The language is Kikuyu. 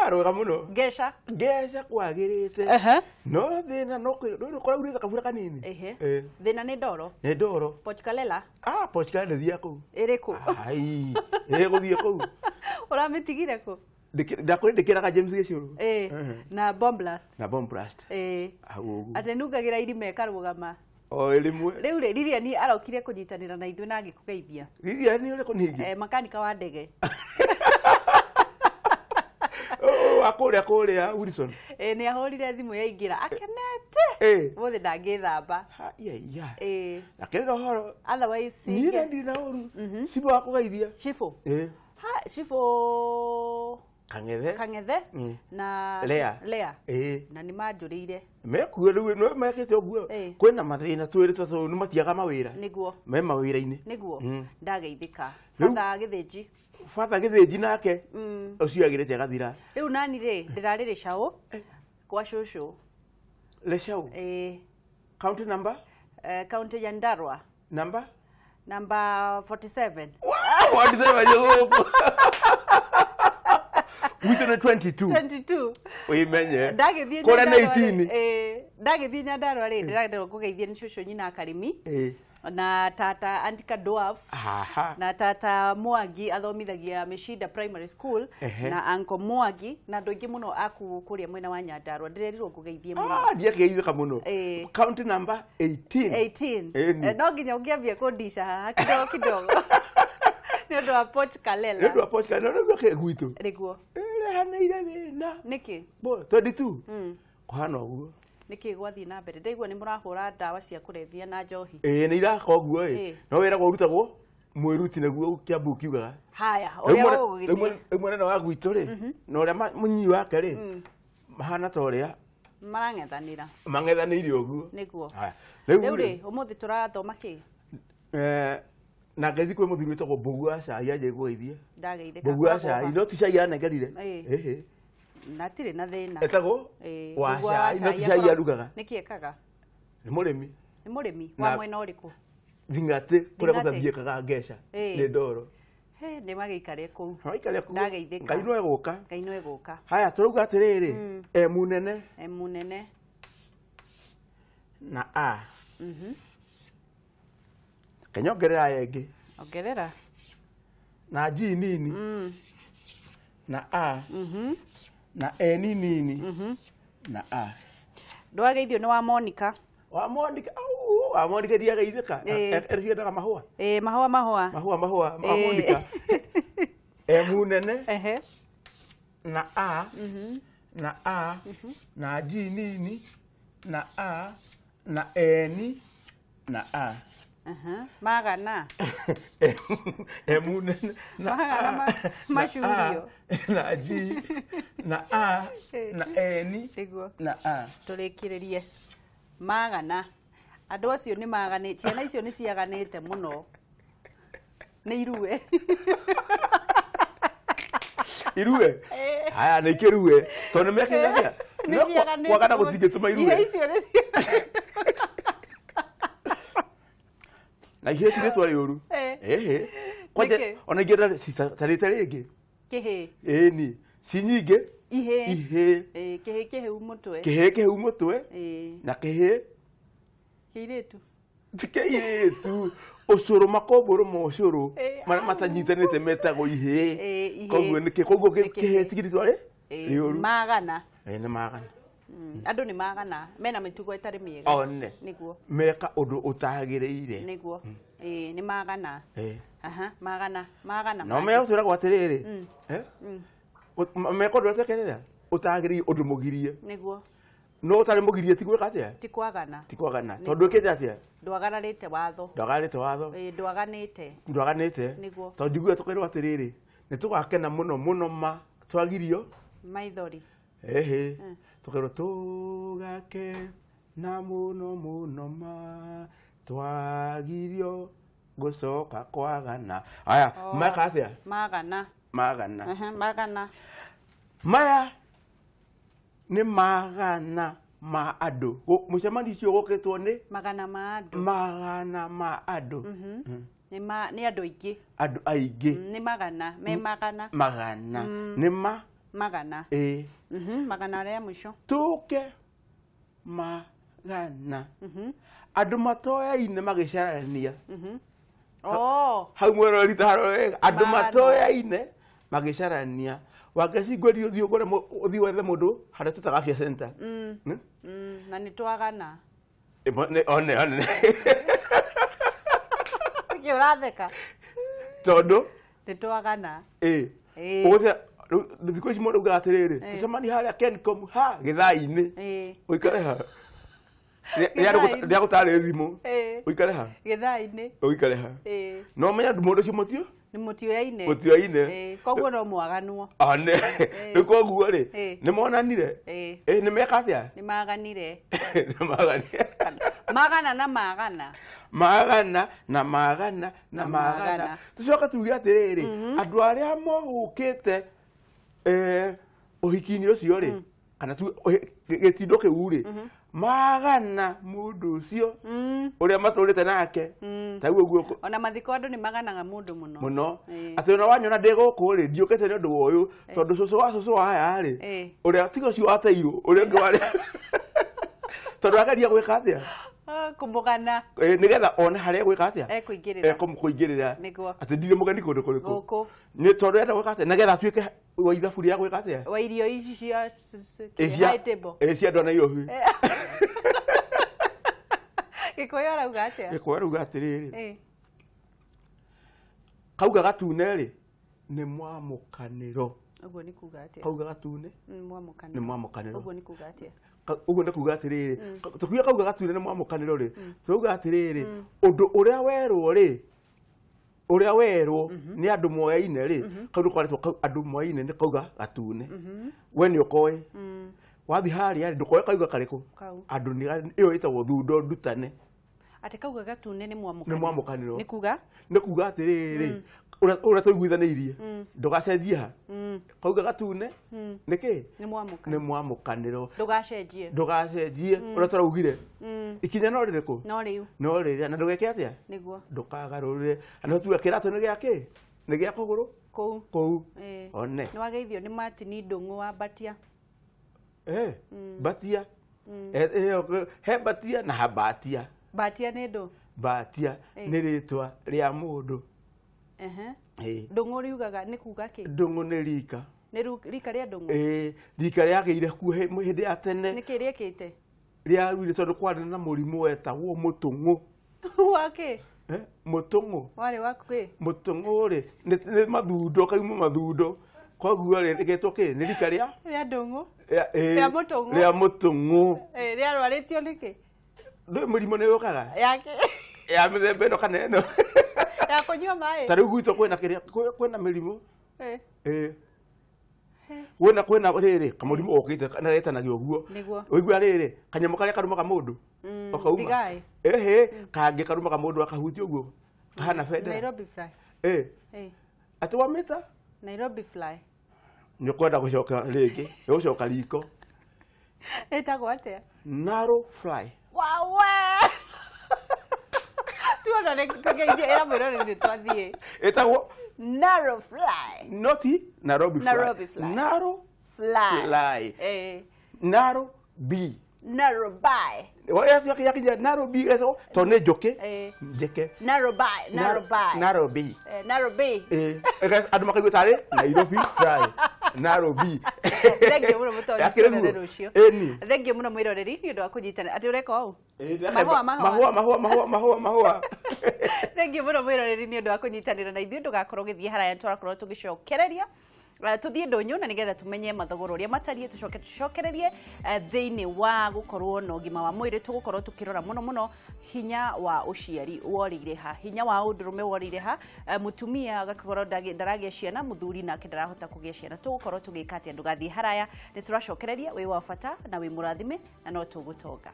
Rwega muno. Ngeca. Ngeca kwagirite. No thina no kũraurĩte kabura kanini. Thina nĩ ndoro. Nĩ ndoro. Pochkalela. Ah, Pochkalela thiĩ kũu. Ĩrĩkũ? Ai, ĩgũthiĩ kũu. Ũramĩtigire kũ? Ndakũrĩ ndĩkĩraga James Gĩcũrũ. Na bomb blast. Na bomb blast. Atĩ nungagĩra irima ĩkarũgama. O rĩmwe. Rĩu rĩ Lilian arokire kũnyitanĩra na ithuĩ na agĩkũgeithia. Lilian ũrĩkũ ningĩ? Makanika wa ndege. Kũrĩa kũrĩa Wilson. Nĩ ahũrire thimũ yaingĩra akenete. Mũthĩ ndangĩthamba. Iya. Akĩrĩra ũhoro. Otherwise niĩ ndirĩ na ũru. Cibũ wa kũgeithia. Cibũ. Ha, Cibũ Kang'ethe. Kang'ethe na Lea. Lea. Na nĩ manjũrĩire. Mekuo rĩu no mekĩte ũguo. Kwĩna mathĩna twĩrĩtwo tondũ nĩ matiaga mawĩra. Nĩguo. Me mawĩra-inĩ. Nĩguo. Ndageithĩka. Batha Gĩthĩnji. Batha Gĩthĩnji nake. Ũcio agĩrĩte agathira. Rĩu nani rĩ ndĩrarĩ Rĩcaũ kwa cũcũ. Rĩcaũ? County number? County Nyandarua. Number? Number 47. Wow, 47 nĩ gũkũ. Gwitũ nĩ 22. 22. Ũimenye. Ndagĩthiĩ Kũrĩa nĩ 18. Ndagĩthiĩ Nyandarua rĩ ndĩragĩrwo kũgeithia nĩ cũcũ nyina Karimi. Na tata Antika Dwarf. Na tata Mwangi athomithagia Mĩcinda Primary School. Na Uncle Mwangi na andũ aingĩ mũno aku kũrĩa mwena wa Nyandarua ndĩrerirwo ngũgeithie mũno. Ndiakĩgeithĩka mũno. County number 18. 18. No nginya ũngĩambia kũndica haha kidogo kidogo. Nĩ ũndũ wa Pochkalela. Nĩ ũndũ wa Pochkalela nĩguo kĩ gwitũ. Nĩguo. Ĩrehanĩire thĩna. Nĩkĩ? 22. Kũhana ũguo. Nĩkĩ gwathiĩ na mbere? Ndaigua nĩ mũrahũra ndawa cia kũrebia na njohi. Nĩ iraka ũguo ĩ. No wĩra ũrutagwo mwĩruti nĩguo Kĩambu kiugaga. Haya, ũrĩa ũgũgĩthiĩ. Rĩu mũnene wa gwitũ rĩ, na ũrĩa mũnyinyi wake rĩ, mahana ta ũrĩa marang'ethanĩra. Mang'ethanĩire ũguo. Nĩguo. Haya. Rĩu rĩ, ũmũthĩ tũrathoma kĩ? Na ngeithi kwĩ mũthuri wĩtagwo Mbũgu wa cai anjia kũgeithia. Ndageithĩka. Mbũgu wa cai, no ti cai anengerire. Na tirĩ na thĩna. Etagwo wa cai, no ti cai arugaga. Nĩkĩ ekaga? Nĩ mũrĩmi. Nĩ mũrĩmi wa mwena ũrĩkũ? Thing'atĩ, kũrĩa gũtathiĩkaga ngeca. Nĩ ndoro. Nĩ magĩikare kũu. Magĩikare kũu. Ndageithĩka. Ngai no egũka. Ngai no egũka. Haya, tũrauga atĩrĩrĩ, M nene. M nene. Na A. Kenyongerera ĩngĩ. Ongerera. Na G nini. Na A. Na N nini. Na A. Ndwageithio nĩ wa Monica. Wa Monica, wa Monica ndiageithĩka. Erĩendaga mahũa. Mahũa mahũa. Mahũa mahũa ma Monica. M nene. Na A. Na A. Na G nini. Na A. Na N. Na A. Magana. M nene. Magana macurio. Na G. Na A. Na N. Na A. Tũrĩkĩrĩrie. Magana. Andũ acio nĩ maganĩte, ciana icio nĩ ciaganĩte mũno. Nĩ irue. Irue? Haya, nĩ ikĩrue. Tondũ nĩ mekĩte atĩa? Nĩ ciaganĩte. Kwagana gũtingĩtũma irue. Ihe icio nĩ Na ihe ti rĩtwa rĩũru. Kwanja ona ingĩenda citarĩte rĩngĩ. Kĩhĩ. Ĩni. Ci nyingĩ. Ihĩ. Ihĩ. Kĩhĩ kĩhĩu mũtwe. Kĩhĩ kĩhĩu mũtwe. Na kĩhĩ. Kĩirĩtu. Ti kĩirĩtu. Ũcũrũ makombũrũ ma ũcũrũ marĩa matanyitanĩte metagwo ihĩ. Koguo nĩkĩ koguo kĩhĩ ti rĩtwa rĩũru. Magana. Nĩ magana. Andũ nĩ magana mena mĩtugo ĩtarĩ mĩega. One. Nĩguo. Meka ũndũ ũtagĩrĩire. Nĩguo. Nĩ magana. Magana, magana. No meo twĩragwo atĩrĩrĩ. Meka ũndũ ũrĩa ũtagĩrĩire ũndũ mũgirie. Nĩguo. No ũtarĩ mũgirie ti gwĩka atĩa? Ti kwagana. Ti kwagana. Tondũ wĩkĩte atĩa? Ndwagararĩte watho. Ndwagararĩte watho. Ndwaganĩte. Ndwaganĩte. Nĩguo. Tondũ njiguaga tũkerwo atĩrĩrĩ, nĩ tũgakena mũno mũno ma twagirio maithori. Tũkerwo tũgakena mũno mũno ma twagirio gũcoka kwagana. Aya, meka atĩa? Magana. Magana. Magana. Maya nĩ magana ma andũ. Mũcemanio ũcio ũgũkĩtwo nĩ magana ma andũ. Magana ma andũ. Nĩ andũ aingĩ. Andũ aingĩ. Nĩ magana, me magana. Magana. Nĩ ma Magana. Ĩĩ. Magana rĩa mũico. Tũke magana. Andũ matoyaine magĩcarania. Oh. Hau mwĩroreri ta harora wega. Andũ matoyaine magĩcarania. Wangeci ngwendire ũthiĩ ũgũre ũthiĩ wethe mũndũ harĩa tũtaga afya center. Na nĩ twagana. One one. Nĩkĩ ũratheka? Tondũ nĩ twagana. Ĩĩ. Ũgũthia thikũ ici mũndũ augaga atĩrĩrĩ, tũcemanie harĩa Kencom ha gĩthaa-inĩ. Ũikare ha. Rĩa gũtarĩ thimũ. Ũikare ha. Gĩthaa-inĩ. Ũikare ha. No menya mũndũ ũcio mũtio? Nĩ mũtioyaine. Mũtioyaine. Koguo no mwaganwo. One. Rĩu koguo rĩ, nĩ monanire. Nĩ meka atĩa? Nĩ maganire. Nĩ maganire. Magana na magana. Magana na magana na magana. Tũcoke tuge atĩrĩrĩ, andũ arĩa mohũkĩte ũhiki-inĩ ũcio rĩ, kana gĩtindo kĩu rĩ, magana mũndũ ũcio ũrĩa matũrĩte nake. Ta ũguo ona mathiko andũ nĩ maganaga mũndũ mũno. Mũno. Atĩ ona wanyona ndĩ gũkũ rĩ, ndiũkĩte nĩ ũndũ wa ũyũ, tondũ cũcũ wa cũcũ wa aya rĩ, ũrĩa tiga ũcio wateirwo, ũrĩa ũngĩ warĩ. Tondũ ageria gwĩka atĩa? Kũmũgana. Nĩgetha one harĩa egwĩka atĩa? Ekũingĩrĩra. Ekũmũingĩrĩra. Nĩguo. Atĩ ndirĩ mũgeni kũndũ kũrĩkũ. Gũkũ. Nĩ tondũ enda gwĩka atĩa? Nĩgetha atuĩke wa ithabu rĩa gwĩka atĩa? Wa irio ici cia high table. Cia andũ a Nairobi. Gĩkũyũ arauga atĩa? Gĩkũyũ arauga atĩrĩrĩ. Kauga gatune rĩ, nĩ mwamũkanĩro. Ũguo nĩ kuga atĩa? Kauga gatune Mwamũkanĩro. Nĩ mwamũkanĩro. Ũguo nĩ kuga atĩa? Ũguo nĩ kuga atĩrĩrĩ, tũkiuga kauga gatune nĩ mwamũkanĩro rĩ, tũrauga atĩrĩrĩ, ũndũ ũrĩa werwo rĩ, ũrĩa werwo nĩ andũ moyaine rĩ, kau nĩ kwarĩtwo andũ moyaine nĩ kauga gatune. We nĩ ũkoĩ. Wathiĩ harĩa rĩ, ndũkoe kauga karĩkũ? Andũ nĩ ĩyo ĩtagwo thundo ndutane. Atĩ kauga gatune nĩ mwamũkanĩro. Nĩ mwamũkanĩro. Nĩ kuga? Nĩ kuga atĩrĩrĩ, ũrĩa tũiguithanĩirie, ndũgacenjie ha. Kauga gatune nĩ kĩ? Nĩ mwamũkanĩro. Nĩ mwamũkanĩro. Ndũgacenjie. Ndũgacenjie ũrĩa tũraugire. Ikinya no rĩrĩkũ? No rĩu. No rĩrĩa na ndũgeke atĩa? Nĩguo. Ndũkagarũrĩre. Na tuga kĩratũ nĩ gĩa kĩ? Nĩ gĩa kũgũrũ? Kũu. Kũu. One. Nĩ wageithio nĩ Martin Ndũng'ũ wa Mbatia. Mbatia. He Mbatia na Habatia. Mbatia nĩ ndũ? Mbatia nĩ rĩtwa rĩa mũndũ. Ndũng'ũ riugaga nĩ kuga kĩ? Ndũng'ũ nĩ rika. Nĩ rika rĩa ndũng'ũ? Rika rĩagĩire kuo hĩndĩ ya tene. Nĩkĩ rĩekĩte? Rĩaruire tondũ kwarĩ na mũrimũ wetagwo mũtũng'ũ. Wa kĩ? Mũtũng'ũ. Warĩ wa kĩ? Mũtũng'ũ rĩ, nĩ mathundo, kauma mathundo. Koguo rĩ, rĩgetwo kĩ? Nĩ rika rĩa? Rĩa ndũng'ũ. Rĩa mũtũng'ũ. Rĩa mũtũng'ũ. Rĩarwarĩtio nĩkĩ? Ndũĩ mũrimũ nĩ ũkaga? Ya kĩ? Ya mĩthemba ĩno kana ĩno. Ya kũnyua maĩ. Ta rĩu gwitũ kwĩna kĩrĩa, kwĩna mĩrimũ. Kwĩna kwĩna rĩrĩ, kamũrimũ gokĩte na retanagio ũguo. Nĩguo. Ũigua rĩrĩ, kanyamũ karĩa karumaga mũndũ. Ũkauma. Thigaĩ. Ĩhĩ, kangĩ karumaga mũndũ akahutia ũguo. Kahana bendera. Nairobi fly. Atĩ wamĩta? Nairobi fly. Nĩ ũkwenda gũcoka rĩngĩ, nĩ ũgũcoka riko. Ĩtagwo atĩa? Narrow fly. Wawe! Tuona nĩ tũgeithie ĩra mwĩroreri nĩ twathiĩ. Ĩtagwo Narrow fly. Noti Nairobi fly. Nairobi fly. Narrow fly. Fly. Narrow B. Narrow by. Oya yakinya narrow B ĩtagwo tondũ nĩ njũkĩ. Njeke. Narrow by, narrow by. Narrow B. Narrow B. Andũ makaigua tarĩ Nairobi fly. Narrow B. Thengiũ mũno mũtonyi, tuonane rũciũ. Thengiũ mũno mwĩroreri nĩ ũndũ wa kũnyitana. Atĩ ũreka ũũ? Mahũa, mahũa. Mahũa, mahũa, mahũa, mahũa, mahũa. Thengiũ mũno mwĩroreri nĩ ũndũ wa kũnyitanĩra na ithuĩ, ndũgakorwo ũgĩthiĩ haraya, tũrakorwo tũgĩcokereria. Tũthiĩ ndũnyũ na nĩgetha tũmenye mathogora ũrĩa matariĩ, tũcoke tũcokererie thĩinĩ wa gũkorwo na ũgima wa mwĩrĩ. Tũgũkorwo tũkĩrora mũno mũno hinya wa ũciari worĩire ha, hinya wa ũndũrũme worĩire ha, mũtumia agakorwo ndaragĩa ciana, mũthuri nake ndarahota kũgĩa ciana. Tũgũkorwo tũgĩka atĩa? Ndũgathiĩ haraya, nĩ tũracokereria. Wĩ wa bata na wĩ mũrathime na no tũgũtonga.